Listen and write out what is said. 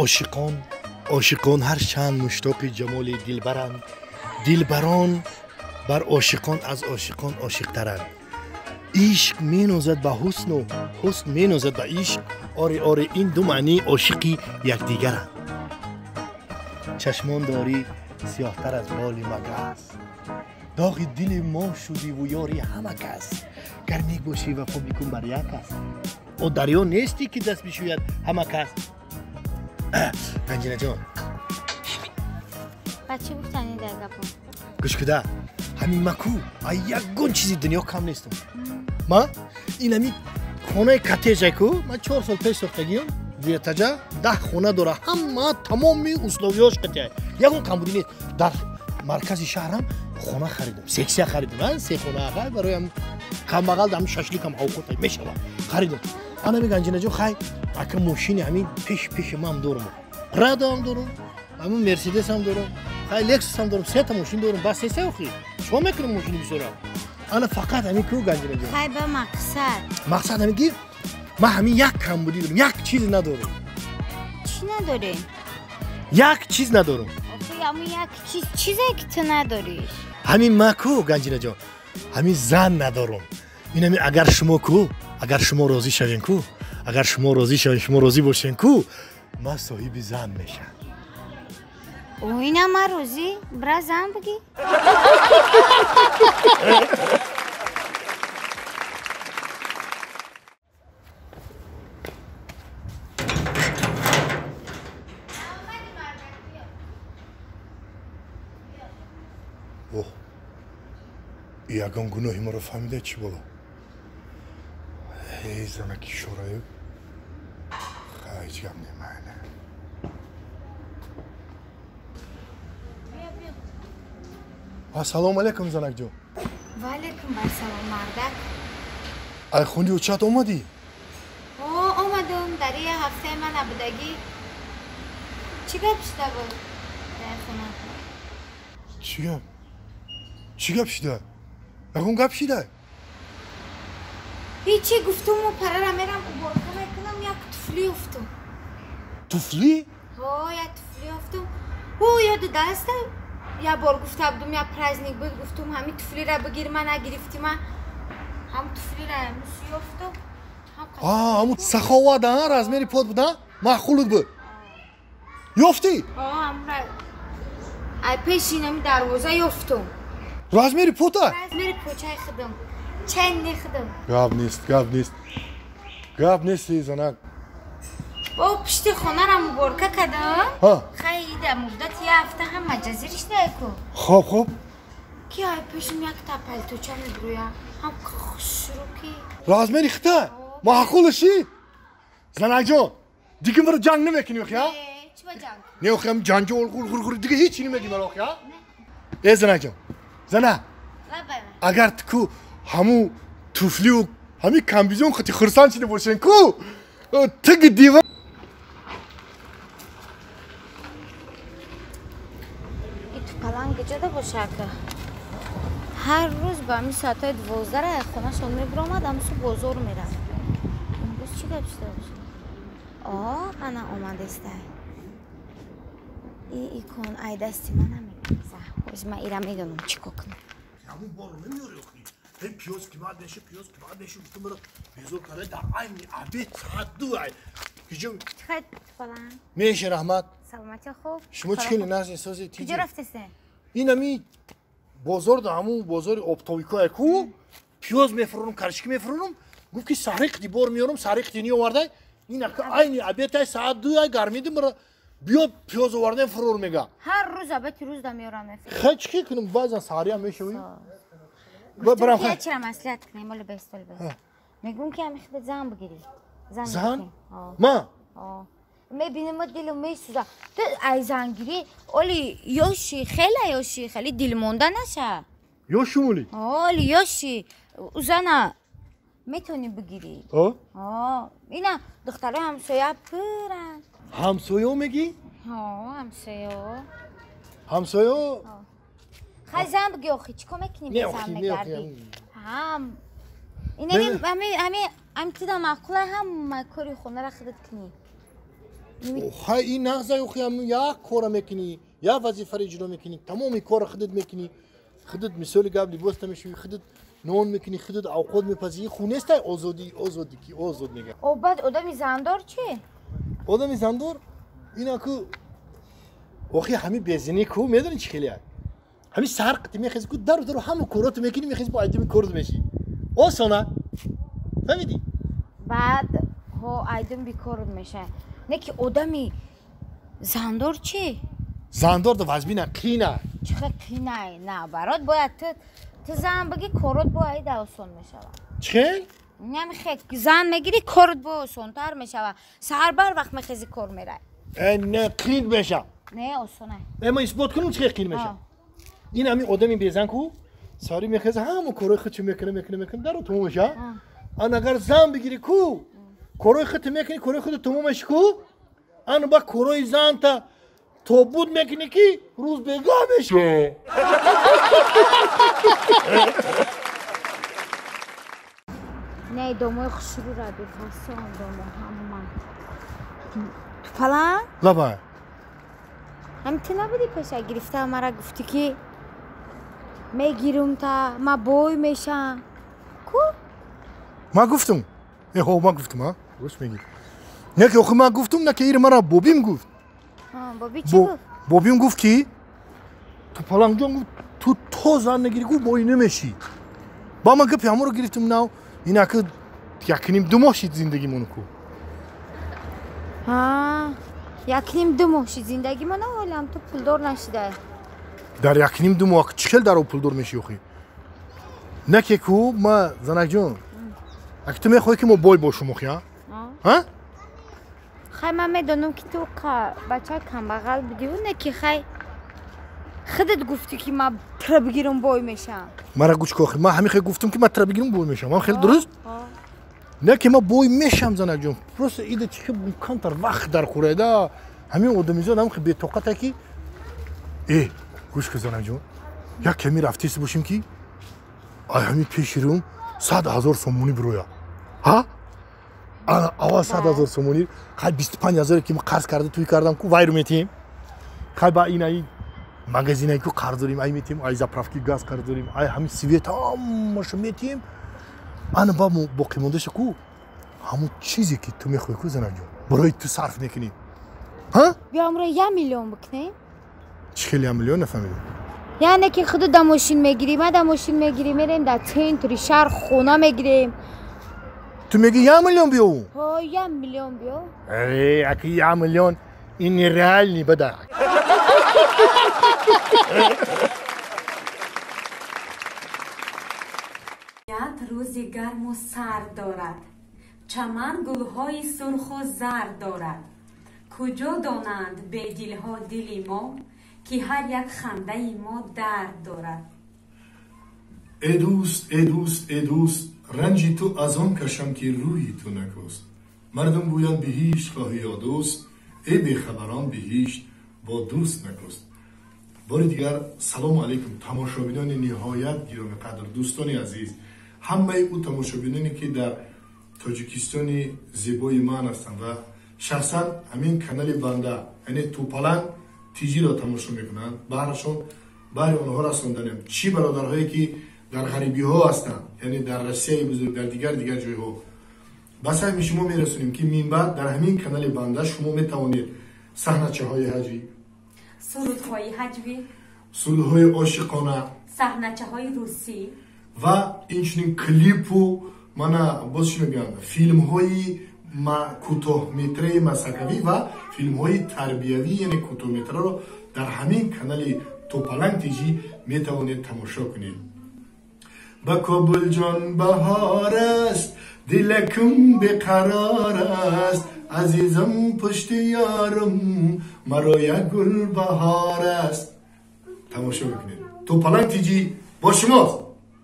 Ошиқон, ошиқон ҳарчанд муштоқи ҷамоли дилбаранд, дилбарон бар ошиқон аз ошиқон ошиқтаранд. Ишқ менозад ба ҳусну, ҳусн менозад ба ишқ. Оре, оре, ин ду маънии ошиқи якдигаранд. Чашмон дорӣ сиёҳтар аз боли магас, доғи дили мо шудиву ёри ҳама кас. Гар нек бошӣ, вафо бикун бар як кас. О дарё нестӣ, ки даст бишӯяд ҳама кас. Ганҷинаҷон, ба чӣ гуфтани дар гапо? Гӯш куда, ҳамин маку а ягон чизи дунё кам нестам. Ма ин ҳами хонаи коттеҷа ку ман 4 сол пеш сохтагиам, вертаҷа 10 хона дора, ҳама тамоми условия ш қатъия, ягон камбудӣ нест. Дар маркази шаҳрам хона харидам, сексия харидам, се хона барои камбағал, ҳами шашликам авқота мешавад, харидам. Ана ми, Ганҷинаҷон, хай ака, мошини ҳамин пеш пеши ман дорам, Прадоам дорам, ҳамин Мерседесам дорам, хай Лексусам дорам, сета мошин дорам, бас сесе. Охи чико мекунам мошини бисёра? Ана фақат ҳамин ку, Ганҷинаҷон. Хай, ба мақсад. Мақсад ҳамин ки ман ҳамин як камбудӣ дорам, як чиз надорам. Чӣ надорӣ? Як чиз надорам. Охи ҳамин як чиз чизе ки ту надориш? Ҳамин ма ку, Ганҷинаҷон, ҳамин зан надорам. Ин ҳамин агар шумо ку, агар шумо розӣ шавем ку, агар шумо розӣ шавем, шумо розӣ бошем ку, ман соҳиби зан мешам. Ина ман розӣ, бира зан бигӣ. Оҳ, ягон гуноҳи маро фаҳмида чӣ боло? Эй, занаки шораю, ҳеҷ гап немайна. Ассалому алайкум, занакҷон. Ваалайкум ассалом, мардак. Ай хуни очат омадӣ? О, омадум. Дар я ҳафтаи ман набудагӣ. Чӣ гап шуда буд дар хона? Чӣ гап, чӣ гап шуда? Ягон гап шида? Ҳечи, гуфтуму парара мерам уборка мекунам, як туфли ёфтум. Туфли? Ҳо, як туфли ёфтум. Ӯ ёду даста як бор гуфта будум, як праздник буд, гуфтум ҳамин туфлира бигир, ма нагирифтима. Ҳам туфлира ёфтум. Ҳамун саховат, размер и под буда, маъқулут буд, ёфтӣ? Ҳамра ай пеши инами дарвоза ёфтум. Размер и пота? Размер и почаи худам, чайни худам. Гап нест, гап нест, гап нест, занак. Бо пишти хонарам уборка кардам. Хай, ида муддати як ҳафта ҳам маҷазириш ку. Хоб, хоб. Ки ай пешим якта палточа мебурӯя, ҳам хушрӯ ки. Размер и хита маъқулаши, занакҷон. Дига маро ҷанг намекунӣ охи? Чӣ ба ҷанг? Не, охи ҳам ҷанҷол ғур дига ҳеч намегӣ маро охи? Э, занакҷон, зана, агар ку ҳамун туфлиу ҳамин комбинезон хати хурсанд шида бошен ку, тиги дива. Тупаланг ҷода боша ака? Ҳар рӯз ба ҳамин соатҳои 12-ра хонашон мебиромад, ҳамсу бозор мерафт. Имрӯз чӣ гап шуда боша? О, ана омадестай. И икон ай дасти ман намегза. Ҳоз ман ира медонам чӣ кор кунам. Ҳамун борро намеёри охи? Ҳей, пиёз қимат меша, пиёз қимат меша, гуфтум, маро безор карда, дар айни обед соат 2 ай киҷо. Чӣ тупаланг? Меша, раҳмат. Саломатӣ, хуб. Шумо чӣ хеле нағз эҳсоси? Куҷо рафтесте? Ин ами бозор, да ҳамун бозори оптовик ое ку, пиёз мефурӯрам, карчики мефурӯрам. Гуфт ки саҳри қити бор меёрам, саҳри қити ниёвардай. Ин айни обед ай соат 2 ай гармиди, мара биё пиёз овардем, фурӯр мега. Ҳар рӯз обети рӯз да меёрам. Хай, чӣ кунам, баъзан саҳриам мешавӣ. Чира маслиҳат кунем, оли бест, оли бест. Мегӯм ки ҳами худат зан бигирӣ. Зан? Ма? Мебинем, дилам месӯза. Ту ай зангирӣ оли ёши, хеле ёши, хеле дилмонда наша. Ёшум оли? Оли ёши, зана метавонӣ бигирӣ. Ина духтарои ҳамсоя пуранд. Ҳамсоё мегӣ? Ҳамсоё. Ҳамсоё. Хай, зан бигӣ охи, чӣ кор мекунӣ, безан мегардӣ? Ҳам ами туда маъқула, ҳама кори хонара худат кунӣ. Хай ин нағза охи як кора мекунӣ, як вазифаро иҷро мекунӣ, тамоми корро худат мекунӣ, худат мисоли гап либоста мешӯӣ, худат нон мекунӣ, худат авқот мепазӣ. Ин ху нестай озодӣ, озодӣ ки озод мегӯяд. О баъд одами зандор чӣ? Одами зандор ина ку охи ҳами безинӣ ку медонӣ чӣ хеле ҳами саҳар қити мехези ку дару дару ҳама короту мекунӣ, мехези бо айдими корот мешӣ. Осона. Фаҳмидӣ? Баъд ҳо айдим бикорот мешавад. Не ки одами зандор чӣ? Зандор да вазбина қина. Чӣ хел қинай? На барот бояд ту зан бигӣ корот бо айда осон мешавад. Чӣ хел? Намехе зан мегирӣ корот бо осонтар мешавад. Саҳар бар вақт мехези кор мерай. Э не қин мешавад. Не осонай. Э ман исбот кунам чӣ хел қин мешавад. Ин ҳамин одами безан ку сари мехеза ҳама корҳои худшо мекунад, мекунад, мекунад, дару тамом мешавад. Ан агар зан бигирӣ ку корҳои худто мекунӣ, корҳои худто тамом меши ку ан ба корҳои занта тобуд мекунӣ ки рӯз бегаҳ мешавад. Не домои хушрӯра бефасон домо ҳама. Тупалан? Лабай. Ҳами ту набудӣ пеша гирифта мара гуфтӣ ки мегирум та ма бой мешам. Ку? Ма гуфтум. Э ҳо ма гуфтум, а? Рост мегӣ. Не ки охи ма гуфтум, на ки ир мара бобим гуфт. Боби чӣ гуфт? Бобим гуфт ки Тупалангҷон гуфт ту то зан нагирӣ гуфт бой намешӣ. Ба ман гапи ҳамонро гирифтум нав инаки якним ду моҳ шид зиндагимон ку. Якним ду моҳ шид зиндагимон, ҳолам ту пулдор нашидай. Дар якним ду моҳ чӣ хел дар о пулдор мешӣ охи? Не ки ку ма занакҷон, аки ту мехоҳӣ ки мо бой бошум охи, а? Ҳа? Хай ман медонам ки ту бачаи камбағал будиву не ки хай худат гуфтӣ ки ман тра бигирам бой мешавам. Мара гӯш ку охи, ман ҳамин хел гуфтам ки ман тра бигирам бой мешавам. Ман хеле дуруст? Не ки ман бой мешавам занакҷон, просто ида чӣ хел камтар вақт дар хӯрайда ҳамин одамизод ҳам хел бетоқата ки э гӯш ку занакҷон, як ками рафтест бошем ки ай ҳамин пеши рӯм 100 000 сомонӣ бироя. Ҳа? Аввал 100 000 сомонӣ, хай 25 000 ки ман қарз карда тӯй кардам ку вайру метиҳем. Хай ба инаи магазинае ку қарз дорем, ай метиҳем, ай заправки газ қарз дорем, ай ҳамин свет ҳамаашо метиҳем. Ана ба боқимондаша ку ҳамон чизе ки ту мехоҳӣ ку занакҷон, барои ту сарф мекунем. Ҳа? Биё амро 1 миллион бикунем. Чӣ хел 1 миллион нафаҳмидам? Яъне ки худу да мошин мегирӣ, ма да мошин мегирӣ, мерем дар центри шаҳр хона мегирем. Ту мегӣ 1 миллион биёву? Ҳо, 1 миллион биё. Э, аки 1 миллион ин нереальный бада. Рӯзи гарму сард дорад, чаман гулҳои сурху зард дорад. Куҷо донанд бедилҳо дили мо, ки ҳар як хандаи мо дард дорад. Э дӯст, э дӯст, э дӯст, ранҷи ту аз он кашам ки рӯи ту накӯст. Мардум гӯянд биҳишт хоҳӣ ё дӯст, э бехабарон биҳишт бо дӯст накӯст. Бори дигар салому алайкум тамошобинони ниҳоят гиромиқадр, дӯстони азиз, ҳамаи ӯ тамошобиноне ки дар Тоҷикистони зебои ман ҳастанд ва шахсан ҳамин канали банда яъне Тупаланг тиҷиро тамошо мекунанд, баҳрашон баҳри онҳо расонданем. Чӣ бародарҳое ки дар ғарибиҳо ҳастанд, яъне дар Россияи бузург, дар дигар ҷойҳо, ба саҳми шумо мерасонем ки минбаъд дар ҳамин канали банда шумо метавонед саҳначаҳои ҳаҷвӣ, сурудҳои ҳаҷвӣ, сурудҳои ошиқона, саҳначаҳои русӣ ва инчунин клипу мана боз чӣ мегӯянд, филмҳои кӯтоҳметраи масакавӣ ва филмҳои тарбиявӣ, яъне кӯтоҳметраро дар ҳамин канали Тупаланг тиҷӣ метавонед тамошо кунед. Ба Кобулҷон баҳор аст, дилакум беқарор аст, азизам пушти ёрам маро як гул баҳор аст. Тамошо мекунед. Тупаланг тиҷӣ бо шумост.